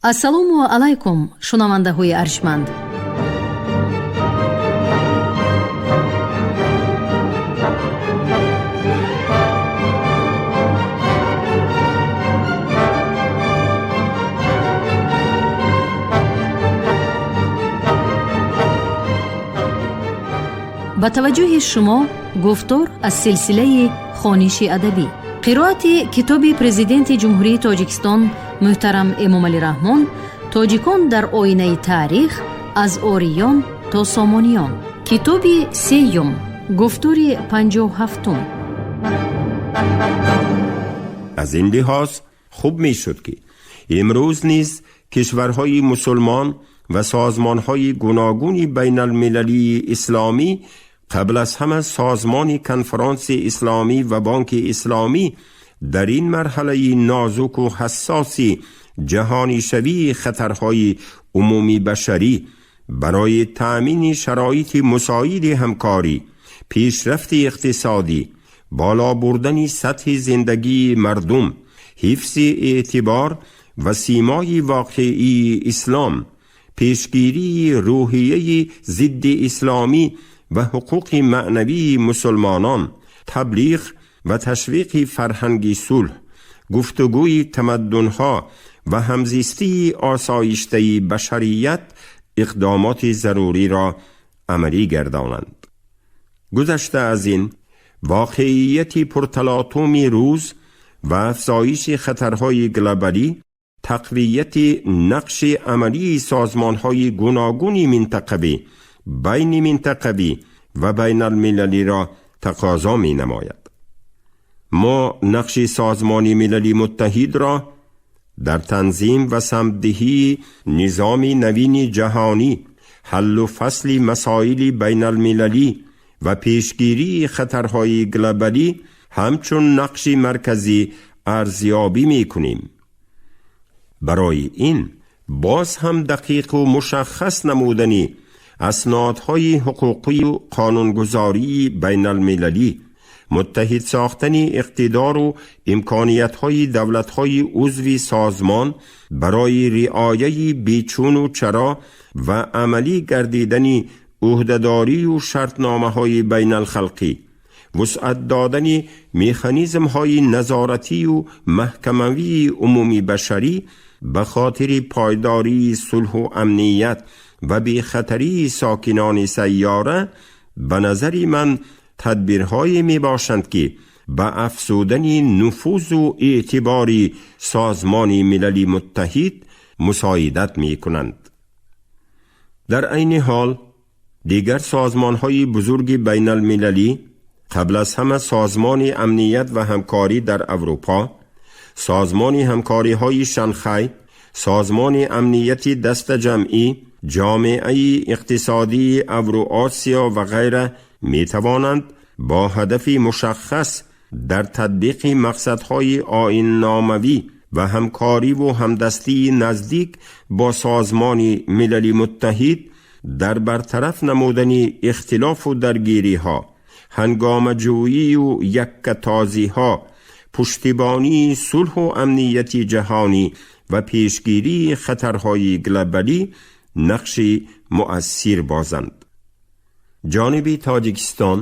Ассалому алайкум, шунавандаҳои арҷманд. Ба таваҷҷӯҳи шумо гуфтор аз силсилаи хониши адабӣ, қироати китоби Президенти Ҷумҳурии Тоҷикистон муҳтарам Эмомалӣ Раҳмон «Тоҷикон дар оинаи таърих: аз ориён то сомониён», китоби сеюм, гуфтори 57-ум. Аз ин лиҳоз хуб мешуд, ки имрӯз низ кишварҳои мусулмон ва созмонҳои гуногуни байналмилалии исломӣ, қабл аз ҳама Созмони Конфронси Исломӣ ва Бонки Исломӣ, дар ин марҳалаи нозуку ҳассоси ҷаҳонишавии хатарҳои умумии башарӣ барои таъмини шароити мусоиди ҳамкорӣ, пешрафти иқтисодӣ, боло бурдани сатҳи зиндагии мардум, ҳифзи эътибор ва симои воқеии ислом, пешгирии рӯҳияи зидди исломӣ ва ҳуқуқи маънавии мусулмонон, таблиғ ва ташвиқи фарҳанги сулҳ, гуфтугӯи тамаддунҳо ва ҳамзистии осоиштаи башарият иқдомоти заруриро амалӣ гардонанд. Гузашта аз ин, воқеияти пурталотуми рӯз ва афзоиши хатарҳои глобалӣ тақвияти нақши амалии созмонҳои гуногуни минтақавӣ, байни минтақавӣ ва байналмилалиро тақозо менамояд. Мо нақши Созмони Милали Муттаҳидро дар танзим ва самтдиҳии низоми навини ҷаҳонӣ, ҳаллу фасли масоили байналмилалӣ ва пешгирии хатарҳои глобалӣ ҳамчун нақши марказӣ арзёбӣ мекунем. Барои ин боз ҳам дақиқу мушаххас намудани аснодҳои ҳуқуқию қонунгузории байналмилалӣ, муттаҳид сохтани иқтидору имкониятҳои давлатҳои узви созмон барои риояи бечуну чаро ва амалӣ гардидани ӯҳдадорию шартномаҳои байналхалқӣ, вусъат додани механизмҳои назоратию маҳкамавии умумибашарӣ ба хотири пойдории сулҳу амният ва бехатарии сокинони сайёра ба назари ман тадбирҳое мебошанд, ки ба афзудани нуфузу эътибори Созмони Милали Муттаҳид мусоидат мекунанд. Дар айни ҳол дигар созмонҳои бузурги байналмилалӣ, қабл аз ҳама Созмони Амният ва Ҳамкорӣ дар Аврупо, Созмони Ҳамкориҳои Шанхай, Созмони Амнияти Дастаҷамъӣ, Ҷомеаи Иқтисодии Авруосиё ва ғайра метавонанд бо ҳадафи мушаххас дар татбиқи мақсадҳои оинномавӣ ва ҳамкориву ҳамдастии наздик бо Созмони Милали Муттаҳид дар бартараф намудани ихтилофу даргириҳо, ҳангомаҷӯию яккатозиҳо, пуштибонии сулҳу амнияти ҷаҳонӣ ва пешгирии хатарҳои глобалӣ нақши муассир бозанд. Ҷониби Тоҷикистон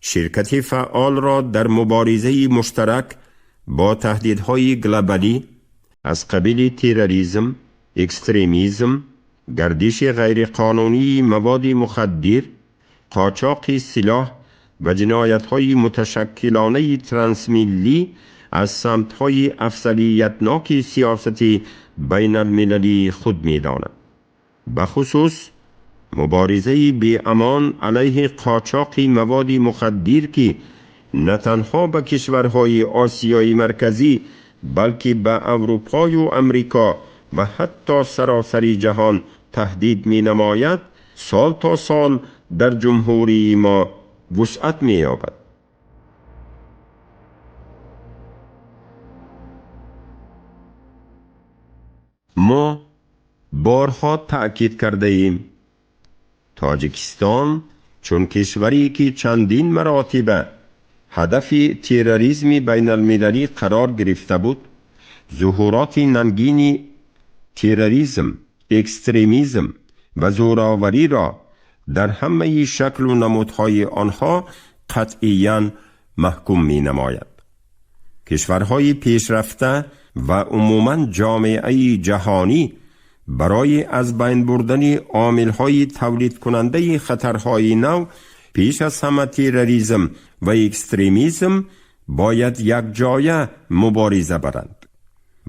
ширкати фаъолро дар муборизаи муштарак бо таҳдидҳои глобалӣ аз қабили терроризм, экстремизм, гардиши ғайриқонунии маводи мухаддир, қочоқи силоҳ ва ҷиноятҳои муташаккилонаи трансмиллӣ аз самтҳои афзалиятноки сиёсати байналмилалии худ медонад. Бахусус муборизаи беамон алайҳи қочоқи маводи мухаддир, ки на танҳо ба кишварҳои Осиёи Марказӣ, балки ба Аврупою Амрико ва ҳатто саросари ҷаҳон таҳдид менамояд, сол то сол дар ҷумҳурии мо вусъат меёбад. Мо борҳо таъкид кардаем: Тоҷикистон чун кишваре, ки чандин маротиба ҳадафи терроризми байналмилалӣ қарор гирифта буд, зуҳуроти нангини терроризм, экстремизм ва зӯроварӣ ро дар ҳамаи шаклу намудҳои онҳо қатъиян маҳкум менамояд. Кишварҳои пешрафта ва умуман ҷомеаи ҷаҳонӣ барои аз байн бурдани омилҳои тавлидкунандаи хатарҳои нав, пеш аз ҳама терроризм ва экстремизм, бояд якҷоя мубориза баранд.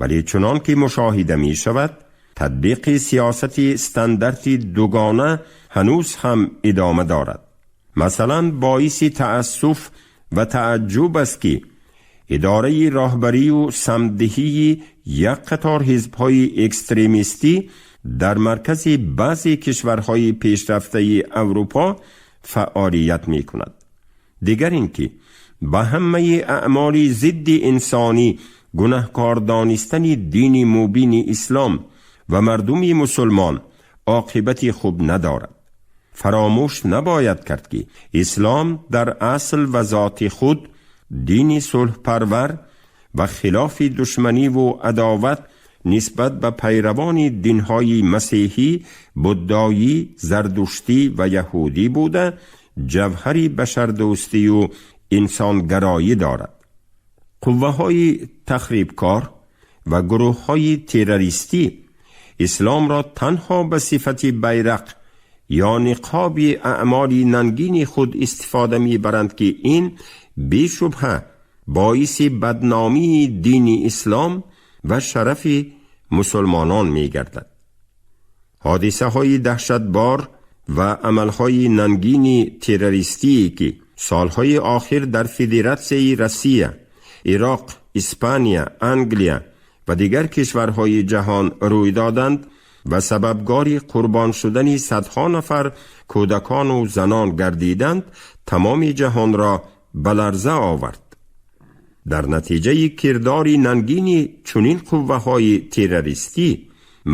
Вале чунон ки мушоҳида мешавад, татбиқи сиёсати стандарти дугона ҳанӯз ҳам идома дорад. Масалан, боиси таассуф ва тааҷҷуб аст, ки идораи роҳбарию самтдиҳии як қатор ҳизбҳои экстремистӣ дар маркази баъзе кишварҳои пешрафтаи Аврупо фаъолият мекунад. Дигар ин ки ба ҳамаи аъмоли зидди инсонӣ гунаҳкор донистани дини мубини ислом ва мардуми мусулмон оқибати хуб надорад. Фаромӯш набояд кард, ки ислом дар асл ва зоти худ дини сулҳпарвар ва хилофи душманиву адоват нисбат ба пайравони динҳои масеҳӣ, буддоӣ, зардуштӣ ва яҳудӣ буда, ҷавҳари башардӯстию инсонгароӣ дорад. Қувваҳои тахрибкор ва гурӯҳҳои террористӣ исломро танҳо ба сифати байрақ ё ниқоби аъмоли нангини худ истифода мебаранд, ки ин бешубҳа боиси бадномии дини ислом ва шарафи мусулмонон мегардад. Ҳодисаҳои даҳшатбор ва амалҳои нангини террористие, ки солҳои охир дар Федератсияи Россия, Ироқ, Испания, Англия ва дигар кишварҳои ҷаҳон рӯй доданд ва сабабгори қурбон шудани садҳо нафар кӯдакону занон гардиданд, тамоми ҷаҳонро ба ларза овард. Дар натиҷаи кирдори нангини чунин қувваҳои террористӣ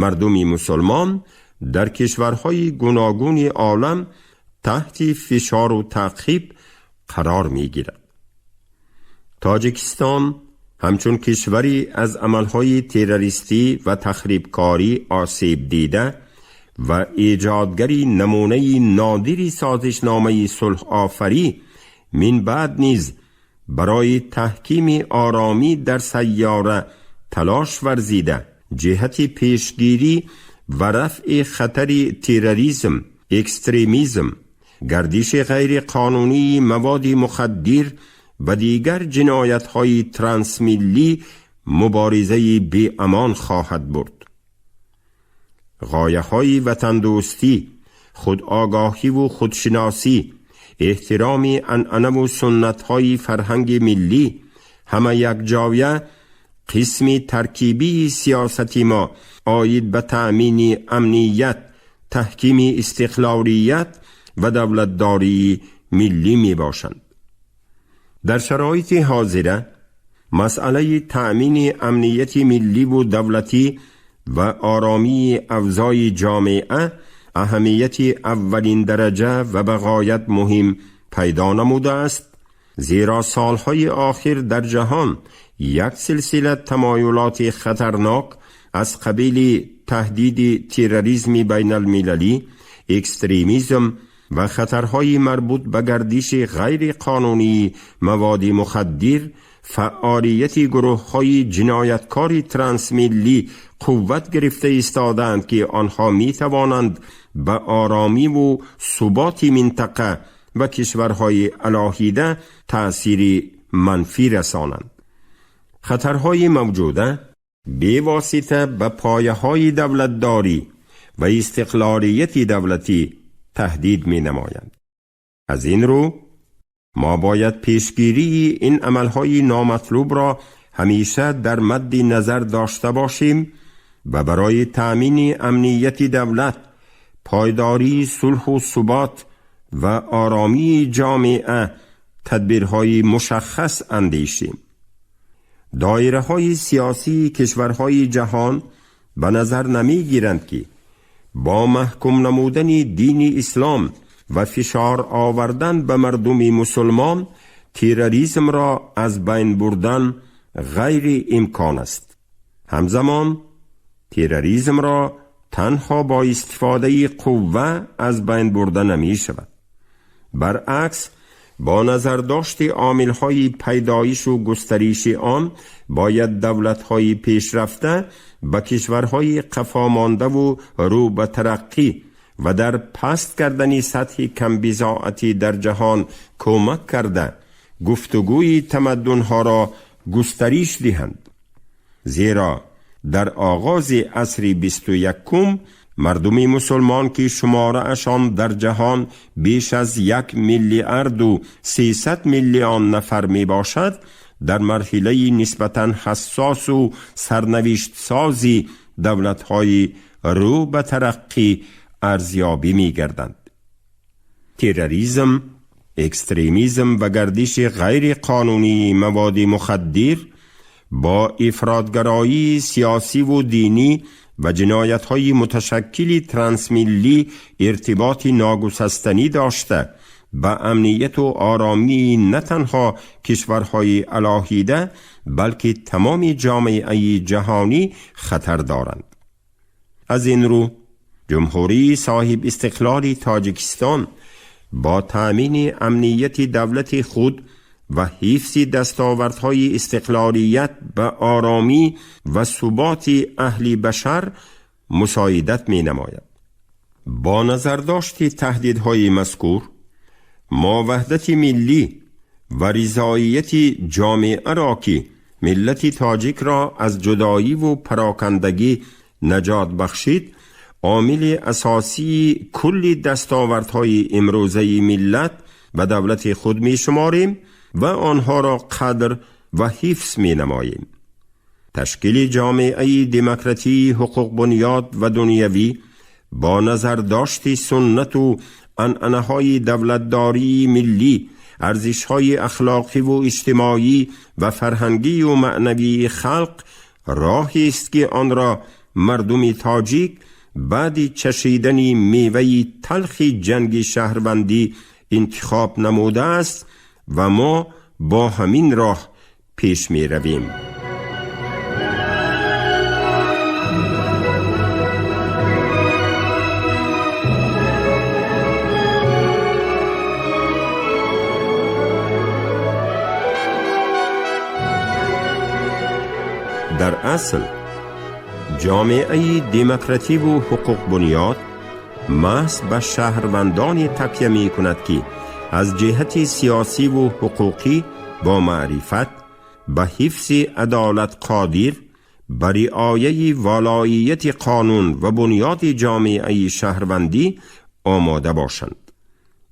мардуми мусулмон дар кишварҳои гуногуни олам таҳти фишору таъқиб қарор мегирад. Тоҷикистон ҳамчун кишвари аз амалҳои террористӣ ва тахрибкорӣ осеб дида ва эҷодгари намунаи нодири созишномаи сулҳофарӣ минбаъд низ барои таҳкими оромӣ дар сайёра талош варзида, ҷиҳати пешгирӣ ва рафъи хатари терроризм, экстремизм, гардиши ғайриқонунии маводи мухаддир ва дигар ҷиноятҳои трансмиллӣ муборизаи беамон хоҳад бурд. Ғояҳои ватандӯстӣ, худогоҳиву худшиносӣ, эҳтироми анъанаву суннатҳои фарҳанги миллӣ ҳама якҷоя қисми таркибии сиёсати мо оид ба таъмини амният, таҳкими истиқлолият ва давлатдории миллӣ мебошанд. Дар шароити ҳозира масъалаи таъмини амнияти милливу давлатӣ ва оромии авзои ҷомеа аҳамияти аввалиндараҷа ва ба ғоят муҳим пайдо намудааст, зеро солҳои охир дар ҷаҳон як силсила тамоюлоти хатарнок аз қабили таҳдиди терроризми байналмилалӣ, экстремизм ва хатарҳои марбут ба гардиши ғайриқонунии маводи мухаддир, фаъолияти гурӯҳҳои ҷинояткори трансмиллӣ қувват гирифта истодаанд, ки онҳо метавонанд ба оромиву суботи минтақа ва кишварҳои алоҳида таъсири манфӣ расонанд. Хатарҳои мавҷуда бевосита ба пояҳои давлатдорӣ ва истиқлолияти давлатӣ таҳдид менамоянд. Аз ин рӯ мо бояд пешгирии ин амалҳои номатлубро ҳамеша дар мадди назар дошта бошем ва барои таъмини амнияти давлат, пойдории сулҳу субот ва оромии ҷомеа тадбирҳои мушаххас андешем. Доираҳои сиёсии кишварҳои ҷаҳон ба назар намегиранд, ки бо маҳкум намудани дини ислом ва фишор овардан ба мардуми мусулмон терроризмро аз байн бурдан ғайриимкон аст. Ҳамзамон Терроризм را تنها با استفاده قوه از بین برده نمی شود. برعکس، با نظرداشت عامل‌های پیدایش و گسترش آن باید دولت‌های پیشرفته به کشورهای قفا مانده و رو به ترقی و در پست کردن سطح کم‌بضاعتی در جهان کمک کرده گفتگوی تمدن‌ها را گسترش دهند. زیرا در آغاز عصر 21 مردم مسلمان که شماره‌شان در جهان بیش از 1,300,000,000 نفر می باشد، در مرحله نسبتاً حساس و سرنوشت سازی دولت‌های رو به ترقی ارزیابی می گردند. تروریسم، اکستریمیزم و گردش غیر قانونی مواد مخدر با افراط‌گرایی سیاسی و دینی و جنایت‌های متشکل ترانسملی ارتباط ناگسستنی داشته به امنیت و آرامی نه تنها کشورهای علاهیده بلکه تمام جامعه جهانی خطر دارند. از این رو جمهوری صاحب استقلال تاجیکستان با تأمین امنیت دولت خود و حفظ دستاوردهای استقلالیت به آرامی و ثبات اهل بشر مساعدت می نماید. با نظرداشت تهدیدهای مذکور، ما وحدت ملی و رضایت جامعه را که ملت تاجیک را از جدایی و پراکندگی نجات بخشید، عامل اساسی کل دستاوردهای امروزه ملت و دولت خود می شماریم و آنها را قدر و حفظ می نماییم. تشکیل جامعه دموکراتی حقوق بنیاد و دنیوی با نظر داشت سنت و عنعنه‌های دولتداری ملی، ارزش‌های اخلاقی و اجتماعی و فرهنگی و معنوی خلق راهی است که آن را مردم تاجیک بعد چشیدن میوه تلخ جنگ شهروندی انتخاب نموده است و ما با همین راه پیش می رویم. در اصل جامعه دموکراتی و حقوق بنیاد محض به شهروندان تکیه می کند که از جهت سیاسی و حقوقی با معرفت به حفظ عدالت قادر، به رعایت والاییت قانون و بنیاد جامعه شهروندی آماده باشند.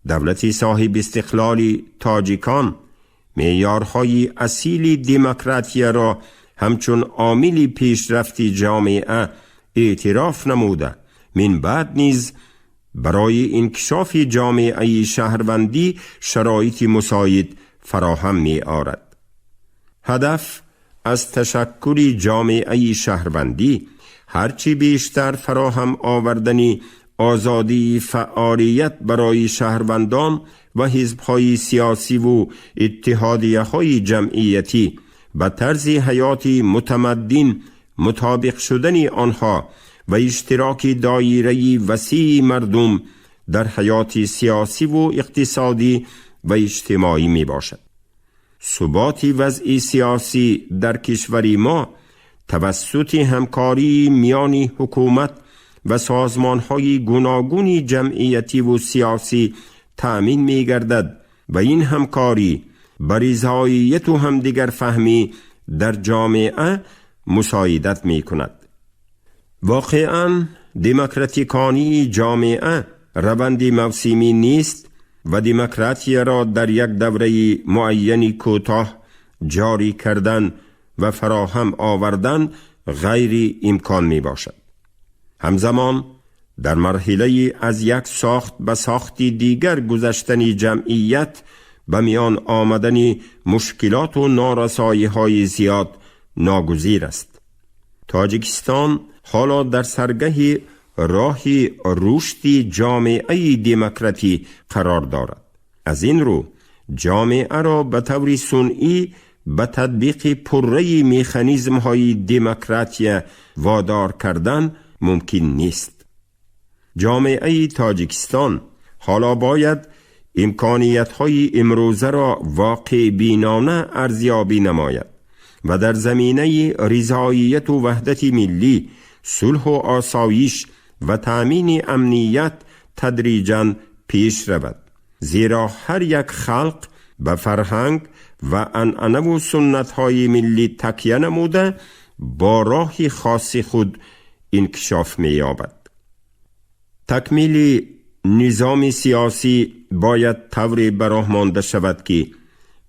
دولت صاحب استقلال تاجیکان معیارهای اصیل دموکراتی را همچون عامل پیشرفت جامعه اعتراف نموده، من بعد نیز برای انکشاف جامعه شهروندی شرایط مساعد فراهم می آرد. هدف از تشکل جامعه شهروندی هرچی بیشتر فراهم آوردن آزادی فعالیت برای شهروندان و حزب‌های سیاسی و اتحادیه‌های جمعیتی به طرز حیات متمدن مطابق شدن آنها و اشتراک دایره وسیع مردم در حیات سیاسی و اقتصادی و اجتماعی می باشد. ثبات وضع سیاسی در کشور ما توسط همکاری میان حکومت و سازمان‌های گوناگون جمعیتی و سیاسی تأمین می گردد و این همکاری بر رضایت و همدیگر فهمی در جامعه مساعدت می کند. واقعاً دموکراتیکانی جامعه روند موسمی نیست و دموکراتی را در یک دوره معین کوتاه جاری کردن و فراهم آوردن غیر امکان می باشد. همزمان در مرحله از یک ساخت به ساخت دیگر گذشتن جمعیت به میان آمدن مشکلات و نارسایی های زیاد ناگزیر است. تاجیکستان حالا در سرگه راه رشد جامعه دموکراتی قرار دارد. از این رو جامعه را به طور صنعی به تطبیق پره مکانیزم های دموکراتی وادار کردن ممکن نیست. جامعه تاجیکستان حالا باید امکانیت های امروزه را واقع بینانه ارزیابی نماید و در زمینه رضاییت و وحدت ملی، صلح و آسایش و تأمین امنیت تدریجاً پیش رود، زیرا هر یک خلق به فرهنگ و عنعنه و سنت های ملی تکیه نموده با راه خاص خود انکشاف می یابد. تکمیل نظام سیاسی باید طوری براه مانده شود که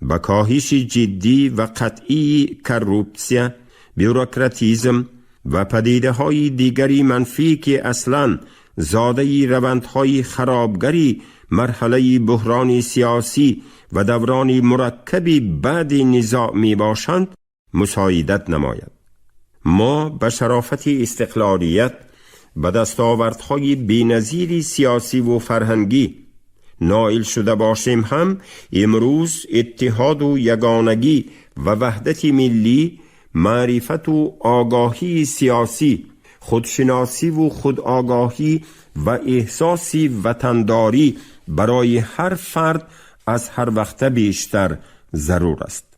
به کاهش جدی و قطعی коррупция، بیوروکراتیزم و پدیده های دیگری منفی که اصلا زاده روندهای خرابگری مرحله بحران سیاسی و دوران مرکب بعد نزاع می باشند مساعدت نماید. ما به شرافت استقلالیت به دستاوردهای بی‌نظیر سیاسی و فرهنگی نائل شده باشیم هم امروز اتحاد و یگانگی و وحدت ملی، معرفت و آگاهی سیاسی، خودشناسی و خودآگاهی و احساس وطنداری برای هر فرد از هر وقت بیشتر ضرور است،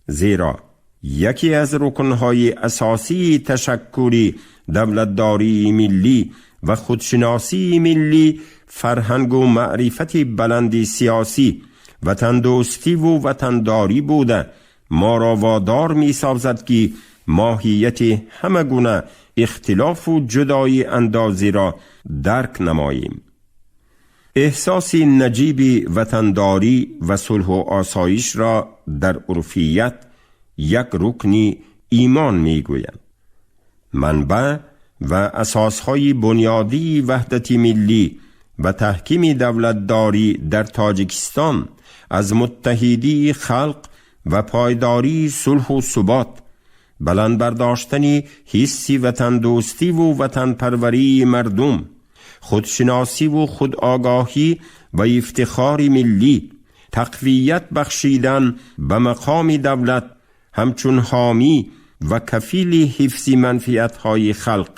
زیرا یکی از رکنهای اساسی تشکل دولتداری ملی و خودشناسی ملی، فرهنگ و معرفت بلند سیاسی، وطندوستی و وطنداری بوده ما را وادار می سازد که ماهیت همه گونه اختلاف و جدایی اندازی را درک نماییم. احساس نجیب وطنداری و صلح و آسایش را در عرفیت یک رکن ایمان می گویند. منبع و اساسهای بنیادی وحدت ملی و تحکیم دولتداری در تاجیکستان از متحدی خلق و پایداری صلح و ثبات، بلند برداشتن حس وطن دوستی و وطن پروری مردم، خودشناسی و خودآگاهی و افتخار ملی، تقویت بخشیدن به مقام دولت همچون حامی و کفیل حفظ منفعت‌های خلق،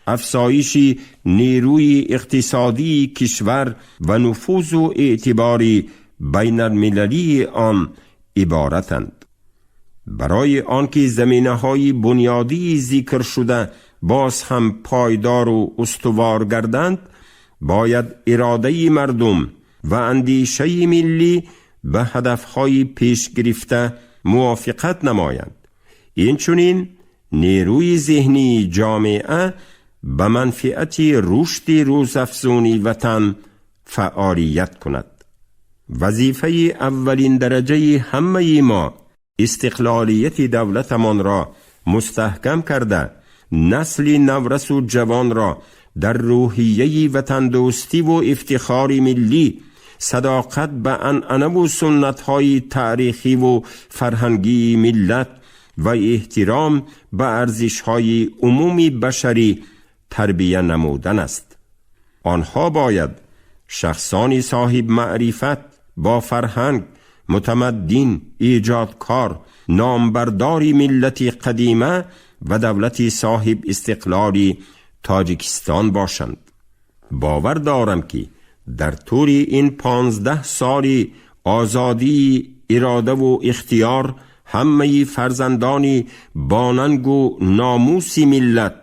افزایش نیروی اقتصادی کشور و نفوذ و اعتبار بین المللی آن عبارتند. برای آنکه زمینه‌های بنیادی ذکر شده باز هم پایدار و استوار گردند، باید اراده مردم و اندیشه ملی به هدفهای پیش گرفته موافقت نمایند. اینچنین نیروی ذهنی جامعه به منفعت رشد روزافزونی وطن فعالیت کند. وظیفه اولین درجه همه ما استقلالیت دولتمان را مستحکم کرده، نسل نورس و جوان را در روحیه وطن دوستی و افتخار ملی، صداقت به عنعنه و سنت‌های تاریخی و فرهنگی ملت و احترام به ارزش‌های عمومی بشری تربیه نمودن است. آنها باید شخصانی صاحب معرفت، با فرهنگ، متمدن، ایجادکار، نامبردار ملت قدیمه و دولت صاحب استقلال تاجیکستان باشند. باور دارم که در طول این 15 سال آزادی اراده و اختیار همه فرزندانی باننگ و ناموس ملت،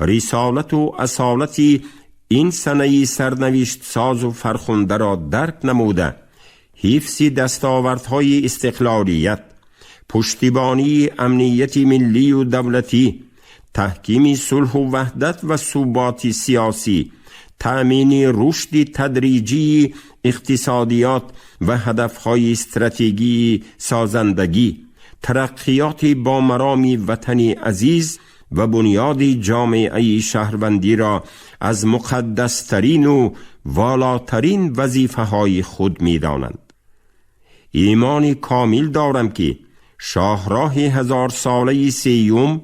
رسالت و اصالت این سنه سرنوشت ساز و فرخنده را درک نموده، حفظ دستاوردهای استقلالیت، پشتیبانی امنیت ملی و دولتی، تحکیم صلح و وحدت و ثبات سیاسی، تأمین رشد تدریجی اقتصادیات و هدفهای استراتژی سازندگی، ترقیات با مرامی وطن عزیز و بنیاد جامعه شهروندی را از مقدسترین و والاترین وظیفه های خود می دانند. ایمان کامل دارم که شاهراه 1000 ساله سیوم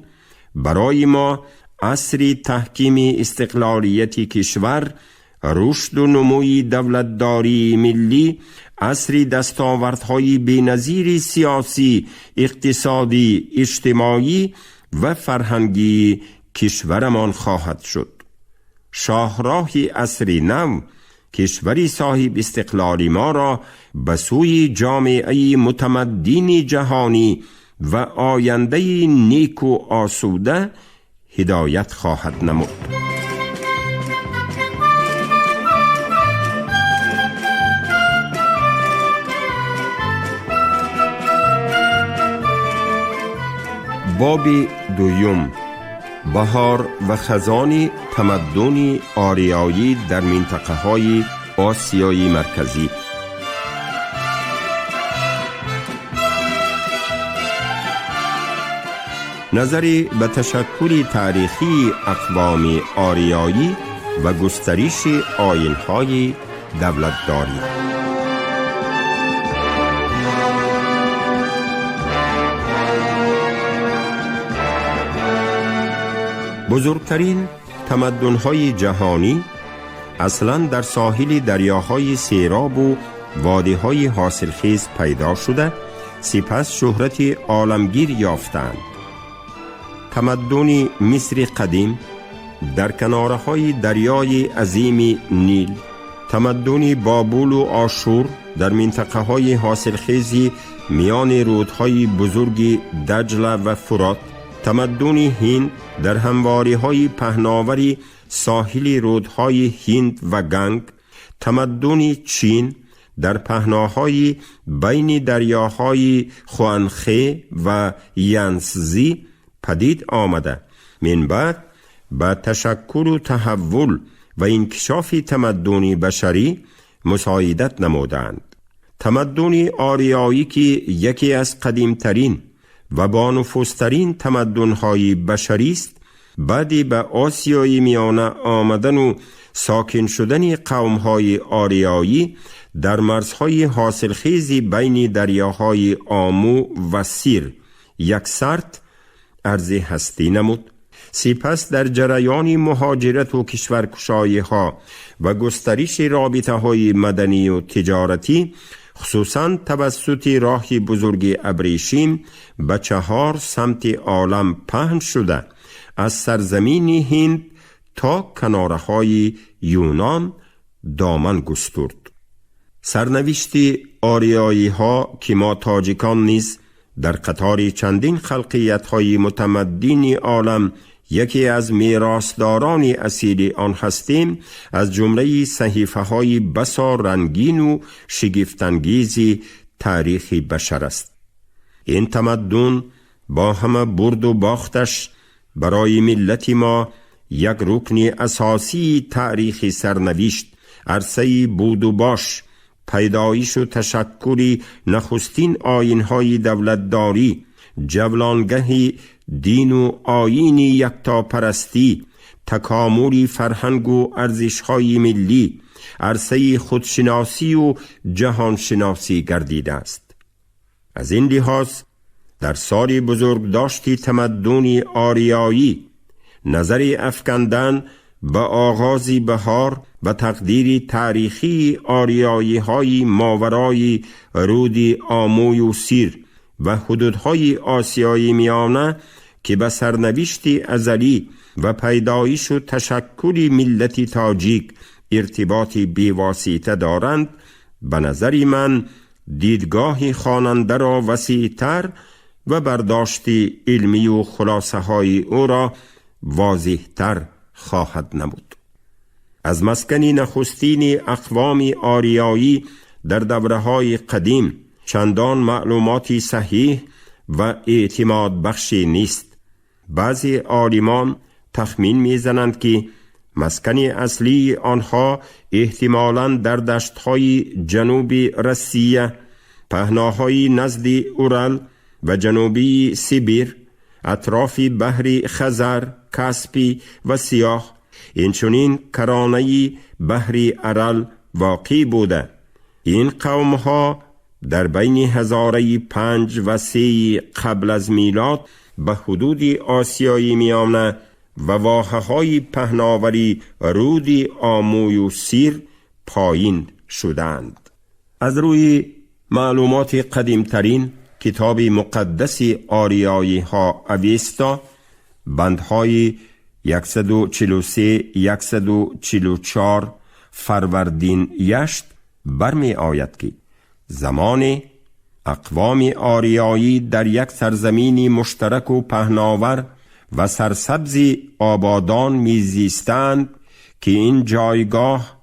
برای ما عصر تحکیم استقلالیت کشور рушду нумӯи давлатдории миллӣ, асри дастовардҳои беназири сиёсӣ, иқтисодӣ, иҷтимоӣ ва фарҳангии кишварамон хоҳад шуд. Шоҳроҳи асри нав кишвари соҳиб истиқлоли моро ба сӯи ҷомеаи мутамаддини ҷаҳонӣ ва ояндаи неку осуда ҳидоят хоҳад намуд. Боби дуюм: баҳор ва хазони тамаддуни ориёӣ дар минтақаҳои Осиёи Марказӣ. Назари ба ташаккули таърихии ақвоми ориёӣ ва густариши оинҳои давлатдорӣ. Бузургтарин тамаддунҳои ҷаҳонӣ аслан дар соҳили дарёҳои серобу водиҳои ҳосилхез пайдо шуда, сипас шӯҳрати оламгир ёфтанд. Тамаддуни Мисри қадим дар канораҳои дарёи азими Нил, тамаддуни Бобулу Ошур дар минтақаҳои ҳосилхези миёни рӯдҳои бузурги Даҷла ва Фурот, тамаддуни Ҳинд дар ҳамвориҳои паҳновари соҳили рӯдҳои Ҳинд ва Ганг, тамаддуни Чин дар паҳноҳои байни дарёҳои Хуанхе ва Янсзи падид омада, минбаъд ба ташаккулу таҳаввул ва инкишофи тамаддуни башарӣ мусоидат намуданд. Тамаддуни ориёӣ, ки яке аз қадимтарин ва бонуфузтарин тамаддунҳои башарист, баъди ба Осиёи Миёна омадану сокин шудани қавмҳои ориёӣ дар марзҳои ҳосилхези байни дарёҳои Ому ва Сир яксарт арзи ҳастӣ намуд. Сипас дар ҷараёни муҳоҷирату кишваркушоиҳо ва густариши робитаҳои маданию тиҷоратӣ, хусусан тавассути роҳи бузурги Абрешим, ба чаҳор самти олам паҳн шуда, аз сарзамини Ҳинд то канораҳои Юнон доман густурд. Сарнавишти ориёиҳо, ки мо тоҷикон низ дар қатори чандин халқиятҳои мутамаддини олам яке аз меросдорони асили он ҳастем, аз ҷумлаи саҳифаҳои басо рангину шигифтангези таърихи башар аст. Ин тамаддун бо ҳама бурду бохташ барои миллати мо як рукни асосии таърихи сарнавишт, арсаи буду бош, пайдоишу ташаккули нахустин оинҳои давлатдорӣ, ҷавлонгаҳи дину оини яктопарастӣ, такомули фарҳангу арзишҳои миллӣ, арсаи худшиносию ҷаҳоншиносӣ гардидааст. Аз ин лиҳоз дар соли бузургдошти тамаддуни ориёӣ назари афкандан ба оғози баҳор ва тақдири таърихии ориёиҳои моварои рӯди Омӯю Сир ва ҳудудҳои Осиёи Миёна, ки ба сарнавишти азалӣ ва пайдоишу ташаккули миллати тоҷик иртиботи бевосита доранд, ба назари ман дидгоҳи хонандаро васеътар ва бардошти илмию хулосаҳои ӯро возеҳтар хоҳад намуд. Аз маскани нахустини ақвоми ориёӣ дар давраҳои қадим чандон маълумоти саҳиҳ ва эътимодбахше нест. Баъзе олимон тахмин мезананд, ки маскани аслии онҳо эҳтимолан дар даштҳои ҷануби Россия, паҳноҳои назди Урал ва ҷанубии Сибир, атрофи баҳри Хазар, Каспӣ ва Сиёҳ, инчунин каронаи баҳри Арал воқеъ буда. Ин қавмҳо дар байни ҳазораи 5 ва 3 қабл аз милод ба ҳудуди Осиёи Миёна و واحه های پهناوری رودی آموی و سیر پایین شدند. از روی معلومات قدیمترین کتاب مقدس آریایی ها اویستا، بندهای 143 144 فروردین یشت برمی آید که زمان اقوام آریایی در یک سرزمین مشترک و پهناور و سرسبز آبادان میزیستند که این جایگاه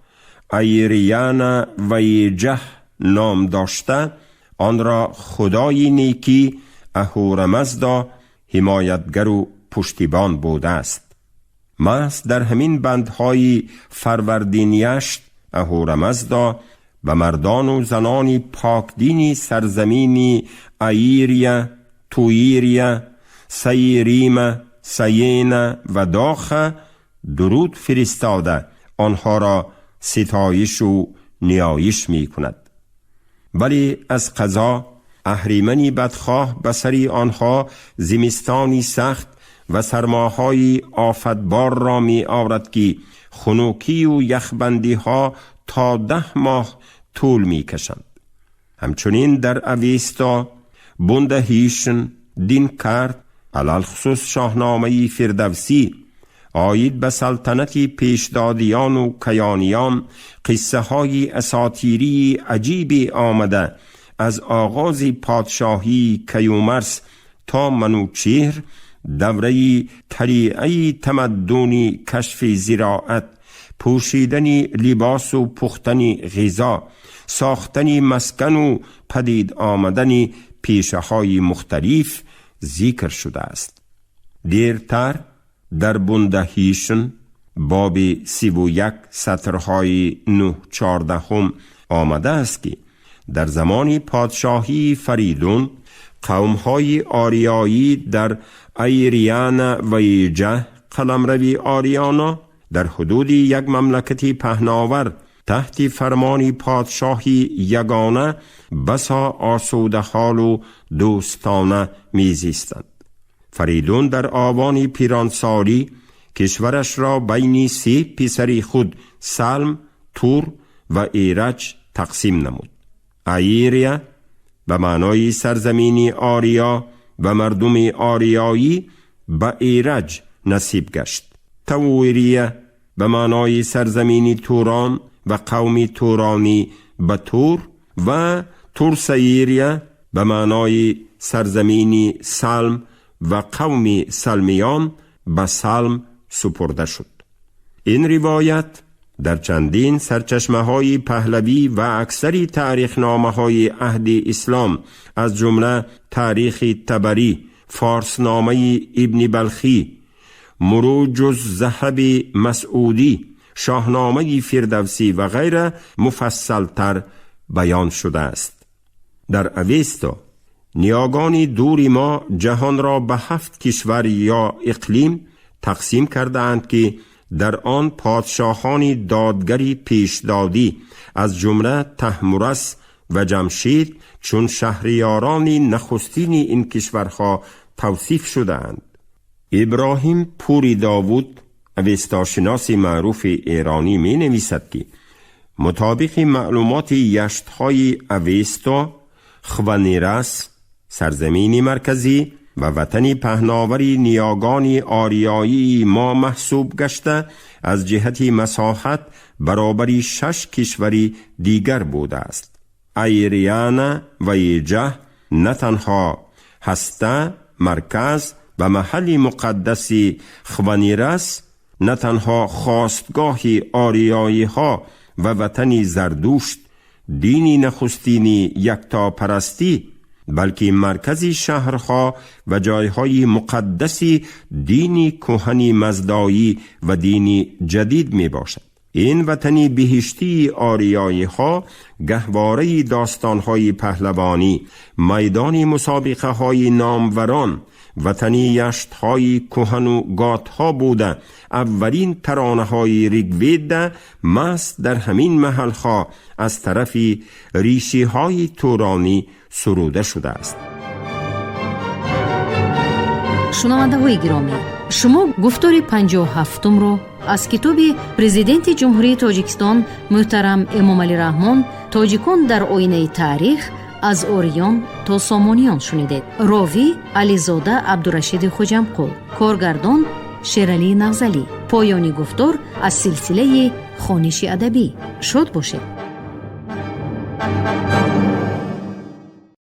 ایریانا ویجه نام داشته، آن را خدای نیکی اهورامزدا حمایتگر و پشتیبان بوده است. محض در همین بندهای فروردین یشت اهورامزدا به مردان و زنان پاکدین سرزمین ایریا، تویریا، سیریما، سیینا و داخه درود فرستاده آنها را ستایش و نیایش می کند. ولی از قضا اهریمنی بدخواه به سری آنها زمستانی سخت و سرماهای آفتبار را می آورد که خنوکی و یخبندی ها تا 10 ماه طول می کشند. همچنین در اویستا، بوندهیشن، دینکرد، علی‌الخصوص شاهنامه فردوسی عاید به سلطنت پیشدادیان و کیانیان قصه های اساطیری عجیبی آمده از آغاز پادشاهی کیومرث تا منوچهر، دوره طلیعه تمدنی کشف زراعت، پوشیدن لباس و پختن غذا، ساختن مسکن و پدید آمدن پیشه های مختلف ذکر شده است. دیرتر در بندهیشن باب 31 سطرهای 9-14 آمده است که در زمان پادشاهی فریدون قومهای آریایی در ایریانا ویجه قلمروی آریانا در حدود یک مملکت پهناور تحت فرمان پادشاهی یگانه بسا آسوده حال و دوستانه میزیستند. فریدون در آوان پیرانسالی کشورش را بین 3 پسری خود سلم، تور و ایرج تقسیم نمود. ایریا به معنای سرزمین آریا و مردم آریایی به ایرج نصیب گشت. توریه به معنای سرزمین توران و قوم تورانی به تور و تورسیریه به معنای سرزمین سلم و قوم سلمیان به سلم سپرده شد. این روایت در چندین سرچشمه های پهلوی و اکثری تاریخ نامه های عهد اسلام از جمله تاریخ طبری، فارسنامه ابن بلخی، مروج الذهب مسعودی، شاهنامه فردوسی و غیره مفصل تر بیان شده است. در اوستا نیاگان دور ما جهان را به 7 کشور یا اقلیم تقسیم کردند که در آن پادشاهان دادگری پیشدادی از جمله طهمورث و جمشید چون شهریاران نخستین این کشورها توصیف شده‌اند. ابراهیم پوری داوود اوستاشناس معروف ایرانی می نویسد که مطابق معلومات یشتهای اوستا، خوانیرس سرزمین مرکزی و وطن پهناوری نیاگان آریایی ما محسوب گشته از جهت مساحت برابری 6 کشوری دیگر بوده است. ایریانا و ایجه نه تنها هسته، مرکز و محل مقدس خوانیرس، نه تنها خواستگاه آریایی ها و وطن زردوشت، دینی نخستینی یکتاپرستی، بلکه مرکز شهرها و جایهای مقدس دینی کهن مزدایی و دینی جدید می باشد. این وطن بهشتی آریایی ها گهواره داستانهای پهلوانی، میدان مسابقه های ناموران، وطنی یشت های کهن و گات ها بوده. اولین ترانه های ریگوید مست در همین محل ها از طرف ریشی های تورانی سروده شده است. شنونده‌های گرامی، Шумо гуфтори 57-умро аз китоби Президенти Ҷумҳурии Тоҷикистон муҳтарам Эмомалӣ Раҳмон «Тоҷикон дар оинаи таърих: аз ориён то сомониён» шунидед. Ровӣ Ализода Абдурашиди Хуҷамқул, коргардон Шералӣ Нағзалӣ. Поёни гуфтор аз силсилаи хониши адабӣ. Шод бошед.